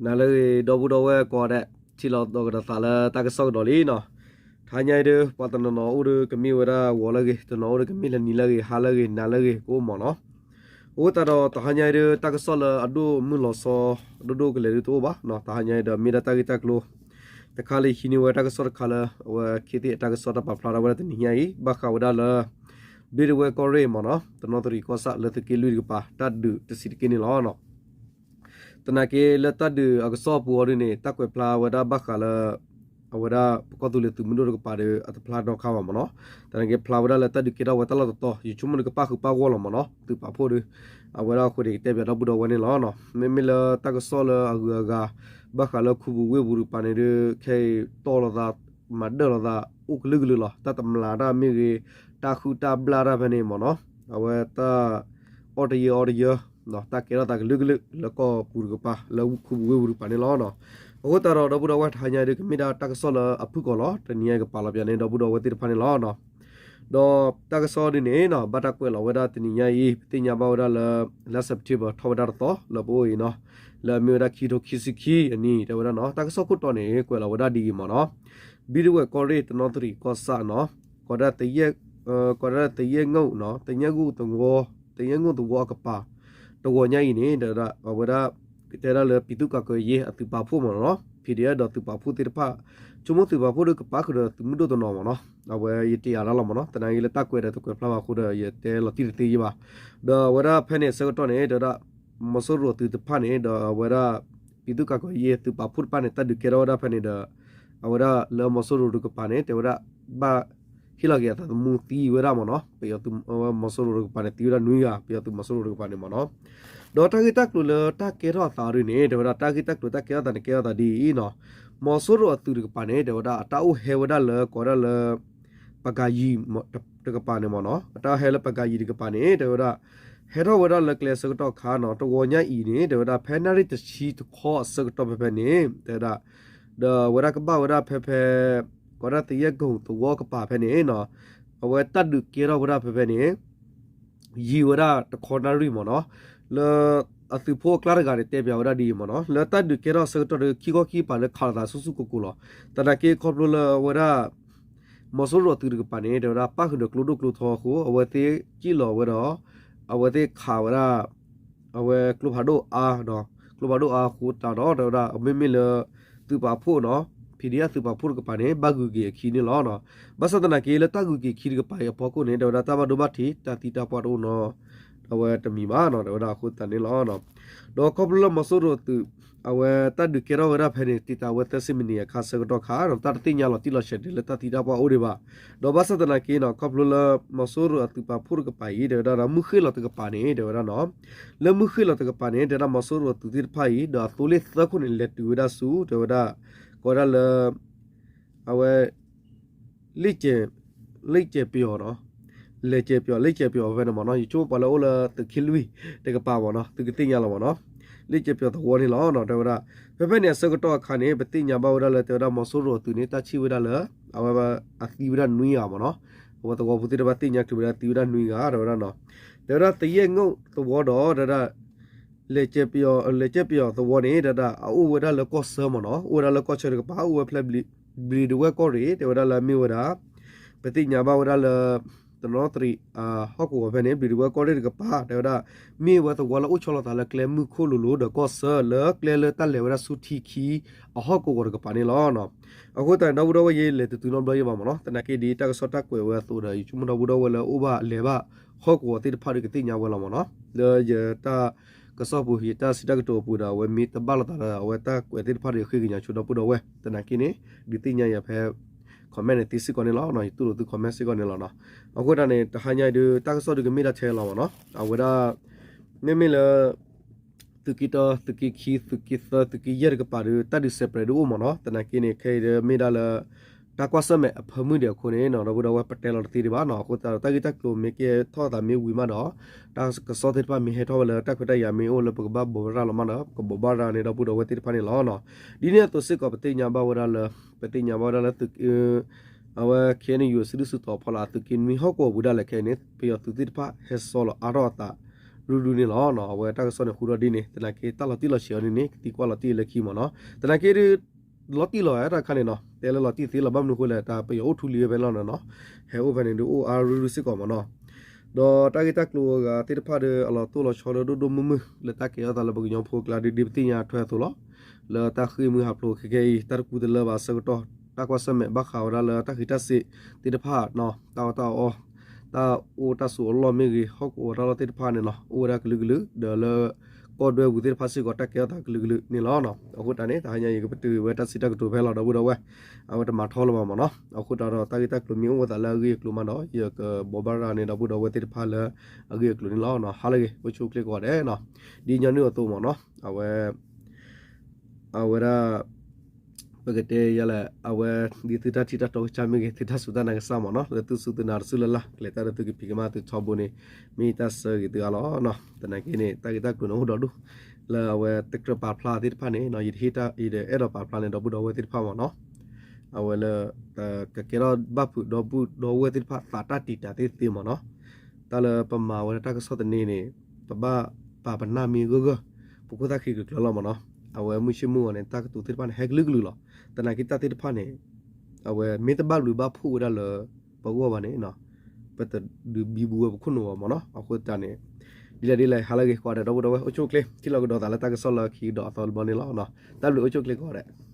နၤလၢအဂ့ၤ ဒီပုၢ်ဒီဝဲၢ်ကိးဂၤဒဲး, ထံၣ်လိာ်သကိးဒီးသးလၢတၢ်ကစီၣ်ကဒီးလံနီၤ. တဟါညါအံၤဒီး ပှၤတနီၤနီၤအိၣ်ဒီးကမ့ၢ်ဝဲဒၣ်ဂီၤလၢအဂ့ၤ, တနီၤအိၣ်ဒီးကမ့ၢ်လၢနံၤလၢအဂ့ၤ, ဟါလၢအဂ့ၤ, နၤလၢအဂ့ၤကအိၣ်မးနီၤ. အဃိသတးဒီး တဟါညါအံၤဒီး တၢ်ကစီၣ်လၢအဒိၣ်မုၢ်လီၤဆီ ဒိၣ်ဒိၣ်ကလဲာ်ဒုးတအိၣ်ဘၣ်နီၤ. တဟါညါအံၤဒီး မ့ၢ်ဒၣ်တၢ်ဂ့ၢ်တၢ်ကျိၤတခါလၢယဟံးန့ၢ်ဝဲတၢ်ကစီၣ်တခါလၢ အဝဲခ့သ့ၣ်အတၢ်ကစီၣ်တၢ်ပာ်ဖျါထီၣ်ဝဲဒၣ်တနံၤညါအံၤ ဘၣ်ဃးဝဲဒၣ်လၢ ဘျ့ဒဝဲၢ်ကီၢ်ရ့ၣ်မးနီၤ, တနီသရံၣ်ကီၢ်ဆၣ်လၢသုးက့လွံၢ်တကပၤ တၢ်ဒုးတဆံးတက့ၢ်န့ၣ်လီၤ. သနာ်က့လၢတၢ်ဒုးအကစီၣ်အပူၤအီၤဒ်န့ၣ် တၢ်ကွဲးဖျါဝဲဒၣ်ဘၣ်ဃးလၢ အဝဲဒၣ်ပကီၢ်သူလ့ၤသုးမုၢ်ဒိၣ်တကပၤဒီး အတဖျါနီတခါဘၣ်မးနီၤ. သနာ်က့ဖျါဝဲဒၣ်လၢတၢ်ဒုးကဲထီၣ်ဝဲတၢ်လီၢ်တတီၤ ယဆိကမိၣ်ဒီးကပၣ်ဃုာ်ပၣ်ဂီၢ်လီၤမးနီၤ, သုးပာ်ဖှိၣ်ဒီး အဝဲဒၣ်အဃိန့ၣ် ကတဲပၠးဒီပုၢ်ဒီဝဲၢ်န့ၣ်လီၤ. မ့မ့ၢ်လၢတၢ်ကစီၣ်လၢအဂုၤအဂၤ ဘၣ်ဃးလၢခူပူၤဝ့ၢ်ပူၤတကပၤန့ၣ်ဒီး ခဲအံၤတီၢ်လိာ်သး မၤဒၢၣ်လိာ်သး အိၣ်ကလုာ်ကလုာ်လီၤ. တၢ်တမျးတၢ်မ့ၢ်ဂ့ၤ, တၢ်ဟုၣ်တၢ်ဘျၣ်တၢ်ဖဲန့ၣ်မးနီၤ, အဝဲတၢ်အီၣ်တယၢအီတယၢ တၢ်ကဲထီၣ်သးကလုာ်ကလုာ် လၢကီၢ်ပူၤတကပၤ လၢခူပူၤဝ့ၢ်ပူၤတကပၤန့ၣ်လီၤ. အဃိသတးဒီး ဒီပုၢ်ဒီဝဲၢ် တဟါညါအံၤဒီး ကမ့ၢ်ဒၣ်တၢ်ကစီၣ်လၢအဖုၣ်ကိာ်လီၤ. တနံၤညါအံၤကပာ်လီၤပၠးန့ၣ် ဒီပုၢ်ဒီဝဲၢ်သ့ၣ်တဖၣ်န့ၣ်လီၤ. ဒီးတၢ်ကစီၣ်ဒ်န့ၣ်နီၤ ဘၣ်တၢ်ကွဲးလီၤဝဲဒၣ်တနံၤညါအံၤ ပသ့ၣ်ညါဘၣ်ဝဲဒၣ်လၢ လါစဲးပထ့ဘၢၣ်ထီၣ်ဝဲဒၣ်တသီ လၢပအိၣ်အံၤနီၤ, လၢအမ့ၢ်ဝဲဒၣ်ခံကထိခံဆံခံအနံၣ် တဲဝဲဒၣ်နီၤ, တၢ်ကစီၣ်ခိၣ်တီန့ၣ် ကွဲးလီၤဝဲဒၣ်ဒ်အံၤမးနီၤ, ဘျ့ဒဝဲၢ်ကီၢ်ရ့ၣ်တနီသရံၣ်ကီၢ်ဆၣ်နီၤ, ကီးဒၣ် ကီးဒၣ်သယဲၢ်ငိၣ်နီၤ, သယဲၢ်ငိၣ်သဝီ, သယဲၢ်ငိၣ်သဝီအကပၤ တဂီၤညါအံၤန့ၣ် တဲဝဲဒၣ် အဝဲဒၣ် တဲဒၣ်လၢ ပံၤသူၣ်ကးကီၤယဲၢ်အသုးပာ်ဖှိၣ်မးနီၤ, ဖံးဒ့ၣ်ဒီးသုးပာ်ဖှိၣ်သ့ၣ်တဖၣ်, ဆိကမိၣ်သုးပာ်ဖှိၣ်ဒီးကပာ်ဃုာ်ဒီးသုးမုၢ်ဒိၣ်တနီၤမးနီၤ, အဝဲယတယာ်တၢ်လီၤမးနီၤ, သနာ်က့လၢတၢ်ကွဲးဒီးတကွဲးဖျါဘၣ်အဃိဒီး ယတဲလီၤတံၢ်တသ့ယဘၣ်. ဒီးအဝဲဒၣ်ဖဲန့ၣ်အဆၢကတီၢ်န့ၣ် တဲဝဲဒၣ် မီၤစိရိၤအသုးတဖၣ်န့ၣ် ဒီးအဝဲဒၣ် ပံၤသူၣ်ကးကီၤယဲၢ်သုးပာ်ဖှိၣ်တဖၣ်န့ၣ် တၢ်ဒုးကဲထီၣ်ဝဲဒၣ်ဖဲန့ၣ်ဒီး အဝဲဒၣ်လၢမီၤစိရိၤတကပၤန့ၣ် တဲဝဲဒၣ် ဘၣ်ဟ့ၣ်လီၤက့ၤအသးသမူသံဝဲဒၣ်မးနီၤ, ပယီၤသုးမီၤစိရိၤတကပၤန့ၣ် သံဝဲဒၣ်နွံဂၤ ပယီၤသုးမီၤစိရိၤတကပၤန့ၣ်မးနီၤ. ဒီးတၢ်ဂ့ၢ်တၢ်ကျိၤလၢတၢ်ကဲထီၣ်အသးဒ်န့ၣ် တဲဝဲဒၣ်တၢ်ဂ့ၢ်တၢ်ကျိၤတၢ်ကဲထီၣ်သးန့ၣ် ကဲထီၣ်သးဒ်အံၤနီၤ, မီၤစိရိၤအသုးတကပၤန့ၣ် တဲဝဲဒၣ်အတၢ်အိၣ်ဟဲဝဲဒၣ်လၢ ကိးဒၣ်လၢ ပကၤယံၤတကပၤန့ၣ်မးနီၤ, အတၢ်ဟဲလၢပကၤယံၤတကပၤန့ၣ် တဲဝဲဒၣ် ဟဲထီၣ်ဝဲဒၣ်လၢကျဲအဆၢကတီၢ်အခါနီၤ, တဂီၤညါအံၤန့ၣ် တဲဝဲဒၣ် ဖဲနၣ်ရံၣ်တဆံတခီအဆၢကတီၢ်ဖဲဖဲန့ၣ် တဲဝဲဒၣ် ဒီးအဝဲဒၣ်ကဘၣ်ဝဲဒၣ်ဖဲဖဲ ကိးဒၣ်သယဲၢ်ကီၤသဝီကပၤဖဲန့ၣ်နီၤ, အဝဲတၢ်ဒုးကဲထီၣ်ဝဲဒၣ်ဖဲဖဲန့ၣ် ယံာ်ဝဲဒၣ်တခီနၣ်ရံၣ်မးနီၤ, လၢအသုးဖိအကျါတဂၤန့ၣ် တဲပၠးဝဲဒၣ်ဒ်အံၤမးနီၤ, လၢတၢ်ဒုးကဲထီၣ်အဆၢကတီၢ်ဒီး ခံခီခံကပၤလၢခးလိာ်သးဆူၣ်ဆူၣ်ကိၢ်ကိၢ်လီၤ. သနာ်က့ခီဖျိလၢအဝဲဒၣ် မီၤစိရိၤအသုးတကပၤန့ၣ် တဲဝဲဒၣ်ပၣ်ဃုာ်ဒီးကျိဒိၣ်ကျိထီအဃိ အဝဲသ့ၣ်စံၣ်လီၤဝဲဒီး အဝဲသ့ၣ်ခးဝဲဒၣ် အဝဲကျိဖးဒိၣ်အါ ကျိဖးဒိၣ်အါအဃိသတးဒီး တဲဝဲဒၣ် မ့မ့ၢ်လၢ သုးပာ်ဖှိၣ်နီၤ ဖံးဒ့ၣ်သုးပာ်ဖှိၣ်တကပၤန့ၣ် ဘၣ်ဂုၤက့ၤအခံန့ၣ်လီၤ. ဘၣ်ဆၣ်သနာ်က့လၢတၢ်ဂုၤက့ၤခံတကပၤအံၤအဖီခိၣ်န့ၣ် တဲဝဲဒၣ်တၢ်ဘၣ်ဒိဘၣ်ထံး တၢ်သံတၢ်ပှၢ်တအိၣ်နီၤ အဝဲတမံၤဘၣ်နီၤ တဲဝဲဒၣ်အဃိသတးန့ၣ်လီၤ. ဒီးခီဖျိလၢမီၤစိရိၤအသုး အဝဲတၢ်ဒုးကဲထီၣ်ဝဲဒၣ်ဖဲန့ၣ် တံာ်တာ်ဝဲသၢဆံမံးနံးအခါဆၢကတီၢ်ခါ ဒီးတၢ်တသ့ၣ်ညါလီၤတံၢ်လီၤဆဲးဒံးလၢတၢ်သံတၢ်ပှၢ်အိၣ်ဒံးဘၣ်. ဒီးဘၣ်ဆၣ်သနာ်က့နီၤ ခီဖျိလၢ မီၤစိရိၤအသုးပာ်ဖှိၣ်တကပၤအံၤ တဲဝဲဒၣ်ဒီး မုၢ်ဃ့ၢ်လီၤတကပၤန့ၣ် တဲဝဲဒၣ်နီၤ လၢမုၢ်ဃ့ၢ်လီၤတကပၤန့ၣ် တဲဝဲဒၣ်မီၤစိရိၤအသုးသ့ၣ်တဖၣ်အံၤ ဒီးအသိလ့ၣ်သၢခိၣ်န့ၣ် လဲၤတုၤဝဲဒၣ်ဆူ တဲဝဲဒၣ် ကိးဝဲဒၣ်လၢ အဝဲ လ့ၣ်ကဲၤ လ့ၣ်ကဲၤပယီၤနီၤ လဲၤကဲၤပယီၤ လ့ၣ်ကဲၤပယီၤဖဲန့ၣ်မးနီၤ ယဆိကမိၣ်ပှၤလၢအိၣ်လၢသုးခ့လွံၢ်တကပၤမးနီၤ သုကသ့ၣ်ညါလီၤမးနီၤ လ့ၣ်ကဲၤပယီၤသဝီန့ၣ်လီၤနီၤ တဲဝဲဒၣ် ဖဲဖဲန့ၣ်အဆၢကတီၢ်အခါန့ၣ် ပသ့ၣ်ညါဘၣ်ဝဲဒၣ်လၢတဲဝဲဒၣ်မီၤစိရိၤအသုးန့ၣ် တၢ်ဆံၣ်ဝဲဒၣ်လၢ အဝဲအသံဝဲဒၣ်နွံဂၤမးနီၤ အဝဲသဝီဖိသ့ၣ်တဖၣ်သ့ၣ်ညါတုၤဝဲဒၣ်သံဝဲဒၣ်နွံဂၤ တဲဝဲဒၣ်နီၤ တဲဝဲဒၣ်သယဲၢ်ငိၣ်သဝီဒီး တဲဝဲဒၣ် လဲၤကဲၤပယီၤ လဲၤကဲၤပယီၤသဝီန့ၣ် တဲဝဲဒၣ် အအိၣ်ဝဲဒၣ်လၢကီၢ်ဆၢမးနီၤ အိၣ်ဝဲဒၣ်လၢကီၢ်ဆၢတကပၤ အိၣ်ဝဲဖဲ ဘျံးဒဝဲၢ်ကီၢ်ရ့ၣ် တဲဝဲဒၣ်လၢအမ့ၢ်ဝဲဒၣ် ပသ့ၣ်ညါဘၣ်ဝဲဒၣ်လၢ တနီသရံး ဟီၣ်ကဝီၤဖဲန့ၣ် ဘျံးဒဝဲၢ်ကီၢ်ရ့ၣ်တကပၤ တဲဝဲဒၣ် မ့ၢ်ဝဲသဝီလၢအိၣ်ဆီလီၤသးလၢကျဲမုၢ်ခိၣ်လိၤလိၤဒီးကီၢ်ဆၢ လၢကျဲလၢတၢ်လဲၤဝဲဒၣ်ဆူထံခံ အဟီၣ်ကဝီၤတကပၤန့ၣ်လီၤ. အဃိသတးန့ၣ် ဒီပုၢ်ဒီဝဲၢ်ယဲ လဲၤတတုၤနီတဘျီယဲဘၣ်မးနီၤ သနာ်က့ဒ်တၢ်ကစီၣ်တၢ်ကွဲးဝဲအသိးဒီး ယဆိကမိၣ်ဒီပုၢ်ဒီဝဲၢ်လၢအိၣ်ဘၣ်လဲၤဘၣ် ဟီၣ်ကဝီၤသ့ၣ်တဖၣ်ဒီးကသ့ၣ်ညါဝဲလီၤမးနီၤ လၢယတၢ်ကစီၣ်ပူၤ ယတၢ်စံးတၢ်ကတိၤအပူၤဒီး အဝဲမ့ၢ်တဘၣ်လိာ်သးဒီး အဝဲတၢ်ကွဲးသ့ၣ်တဖၣ်ဒီးဃ့ကညးဆိဒီပုၢ်ဒီဝဲၢ် သနာ်က့န့ၣ် ဒုးသ့ၣ်ညါယၤဖဲ comment န့ၣ်သ့စ့ၢ်ကီးန့ၣ်လီၤ. ယတူၢ်လိာ်သု comment စ့ၢ်ကီးန့ၣ်လီၤနီၤ. အဃိတၢ်န့ၣ် တဟါညါအံၤဒုး တၢ်ကစီၣ်ဒုးကမ့ၢ်ဒၣ်ထဲလီၤမးနီၤ အဝဲဒၣ် မ့မ့ၢ်လၢ သုးက့တၢ သုးက့ခံ သုးက့သၢ သုးက့ယဲၢ်တကပၤဒီး တၢ်ဒုးစဲးပြဲးဒုးအိၣ်မးနီၤ သနာ်က့န့ၣ် ခဲအံၤဒီးမ့ၢ်ဒၣ်လၢ တၢ်ကွၢ်ဆၢၣ်မဲာ်အဖၢမုၢ်ဒံးအဃိန့ၣ်နီၤ ဒီပုၢ်ဒီဝဲၢ်ပတဲလီၤတသ့ဒံးဘၣ်နီၤ အဃိသတးဒီး တၢ်ဂ့ၢ်တၢ်ကျိၤမ့ၢ်ကဲထီၣ်သးမ့ၢ်ဝံၤမးဒီး တၢ်ကစီၣ်သ့ၣ်တဖၣ်မ့ၢ်ဟဲထီၣ်ဝဲလၢတၢ်ခွဲးတၢ်ယာ်မ့ၢ်အိၣ်လၢပကဘၣ်ဘိးဘၣ်ရၤလီၤမးဒီး ပကဘိးဘၣ်ရၤန့ၢ်ဒီပုၢ်ဒီဝဲၢ်သ့ၣ်တဖၣ်န့ၣ်လီၤ. ဒ်န့ၣ်အသိးစ့ၢ်ကီး ပသ့ၣ်ညါဘၣ်ဝဲဒၣ်လၢ ပသ့ၣ်ညါဘၣ်ဝဲဒၣ်လၢသုး အဝဲ ခ့ၣ်အဲၣ်ယူၣ် စုဒုၣ်စုတီၤဖီလာ်အသုးက့နွံဟီၣ်ကဝီၤပူၤဒၣ်လဲာ်ခဲအံၤန့ၣ် ပယီၤသုးသ့ၣ်တဖၣ်ဟဲဆီလီၤအါထီၣ်အသး ရူရူန့ၣ်လီၤ. အဝဲတၢ်ကစီၣ်န့ၣ်ဟူထီၣ်ဒ်န့ၣ် သနာ်က့တၢ်လီၤတံၢ်လီၤဆဲးအီၤန့ၣ်န့ၣ် ကသံကွၢ်လီၤတံၢ်လၢခံမ့ၢ်နီၤ. သနာ်က့ဒ် လီၤတံၢ်လီၤဝဲတၢ်တခါန့ၣ်နီၤ တဲလၢလီၤတံၢ်သ့လီၤ ဘၣ်မနုၤအဃိလဲၣ် တၢ်ပယီၤအိၣ်ထူလံဝဲဖဲလီၤနီၤနီၤ ဟဲအိၣ်ဖဲန့ၣ်ဒ်အိၣ်အါရူရူစ့ၢ်ကီးမ့ၢ်နီၤ. ဒီးတၢ်ဂ့ၢ်တၢ်ကျိၤအဂၤသ့ၣ်တဖၣ်ဒီး အလီၤတိၢ်လီၤဆီဒီးဒိၣ်ဒိၣ်မုၢ်မုၢ် လၢတၢ်ကဲထီၣ်သးလၢပကညီဖိအကျါဒ် ဒ်ပသ့ၣ်ညါထွဲအသိးလီၤ. လၢတၢ်ဃ့ၢ်မှံဟးဖျိးခဲခဲအံၤ တၢ်တကူတလၢဘၣ်အဆၢကတီၢ် တၢ်ကွၢ်ဆၢၣ်မဲာ်ဘၣ်ဃးဝဲဒၣ်လၢတၢ်ဃံးတၢ်စ့းသ့ၣ်တဖၣ်နီၤ တၢ်အီၣ်တၢ်အီ တၢ်အိၣ်တၢ်ဆိးအလီၢ်မ့ၢ်ဂ့ၤ ဟီၣ်ကဝီၤတၢ်လီၢ်သ့ၣ်တဖၣ်န့ၣ်နီၤ အိၣ်ဝဲဒၣ်ကလုာ်ကလုာ် ဒီးလၢ ကီၢ်ဒွဲၣ်ပူၤသ့ၣ်တဖၣ်စ့ၢ်ကီး တၢ်ကဲထီၣ်သးကလုာ်ကလုာ်န့ၣ်လီၤ. အဃိတၢ်န့ၣ် တဟါညါအံၤ ယကပတုာ်ဝဲတၢ်စံးတၢ်ကတိၤဖဲလီၤ ဒီပုၢ်ဒီဝဲၢ် အဝဲတမၤထီလၢၤဘၣ်မ့ၢ်နီၤ. အဃိတၢ်ဒီး တၢ်ဂ့ၢ်တၢ်ကျိၤမ့ၢ်အိၣ်ဝဲသးလၢအဂ့ၢ်အကျိၤမးဒီး ယကဘိးဘၣ်ရၤန့ၢ်ဒီပုၢ်ဒီဝဲၢ်သ့ၣ်တဖၣ်လၢအဂ့ၢ်အကျိၤန့ၣ်လီၤ. ဟါလၢအဂ့ၤ အိၣ်ဆူၣ်အိၣ်ချ့ကိးဂၤဒဲးနီၤ. ဒ်ညီနုၢ်အသိးမ့ၢ်နီၤ အဝဲ အဝဲဒၣ် ပကတဲယၤလဲၣ် အဝဲ ဒ်သုတၢ်ထံၣ်တၢ်တီကစၢ်မ့ၢ်ဂ့ၤ သုတၢ်စူၢ်တၢ်နာ်ကစၢ်မ့ၢ်နီၤ လၢသုစူၢ်သုနာ်တစူၢ်လၢ်လၢ် ကလဲၤတၢ်ဒီးသုကဖံးကမၣ်သုထီဘိန့ၣ် မ့ၢ်တၢ်ဆၢဂ့ၤသုအါလီၤနီၤ. သနာ်က့န့ၣ် တၢ်ဂ့ၢ်တၢ်ကျိၤန့ၣ်အိၣ်ဒီးဒူၣ် လၢအဝဲတကြၢးပာ်ဖျါသ့ၣ်တဖၣ်န့ၣ်နီၤ ယတဟ့ၣ်တၢ် ယတအဲၣ်ဒိးပာ်ဖျါန့ၢ်ဒီပုၢ်ဒီဝဲၢ်သ့ၣ်တဖၣ်မ့ၢ်နီၤ အဝဲလၢ ကကဲထီၣ်ဘၣ်ဖုးဒီပုၢ်ဒီဝဲၢ်သ့ၣ်တဖၣ်သးတၢ်တံာ်တာ်သ့သ့မ့ၢ်နီၤ. တၢ်လၢပမၤဝဲဒၣ်တၢ်ကစီၣ်သန့န့ၣ် ပဘၣ်ပာ်ပနၢ်မ့ၢ်ဂၢၢ်ဂၢၢ် ပခိၣ်သၣ်ခံကကျၢၤလီၤမ့ၢ်နီၤ. အဝဲမုၢ်ဆ့ၣ်မုၢ်ဂီၤန့ၣ် တၢ်ကတိၤသ့ၣ်တဖၣ်န့ၣ် ဟဲကလုာ်ကလုာ်လီၤ. သနာ်က့တၢ်သ့ၣ်တဖၣ်န့ၣ် အဝဲမ့ၢ်တဘၣ်ဘျုးဘၣ်ဖှိၣ်ဝဲဒၣ်လၢ ပဂီၢ်ဘၣ်န့ၣ် ပတဒုးဘံဘူဝဲပခိၣ်နူာ်ဘၣ်မ့ၢ်နီၤ. အဃိသတးန့ၣ် ဒ်လဲၣ်ဒ်လဲၣ် ဟါလၢအဂ့ၤ ကိးဂၤဒဲး ဒီပုၢ်ဒီဝဲၢ် အိၣ်ဆူၣ်အိၣ်ချ့ ထံၣ်လိာ်ကဒီးသးလၢတၢ်ကစီၣ်လၢခံကဒီးအသီတဘျီန့ၣ်လီၤ. တၢ်ဘျုး အိၣ်ဆူၣ်အိၣ်ချ့ ကိးဂၤဒဲး.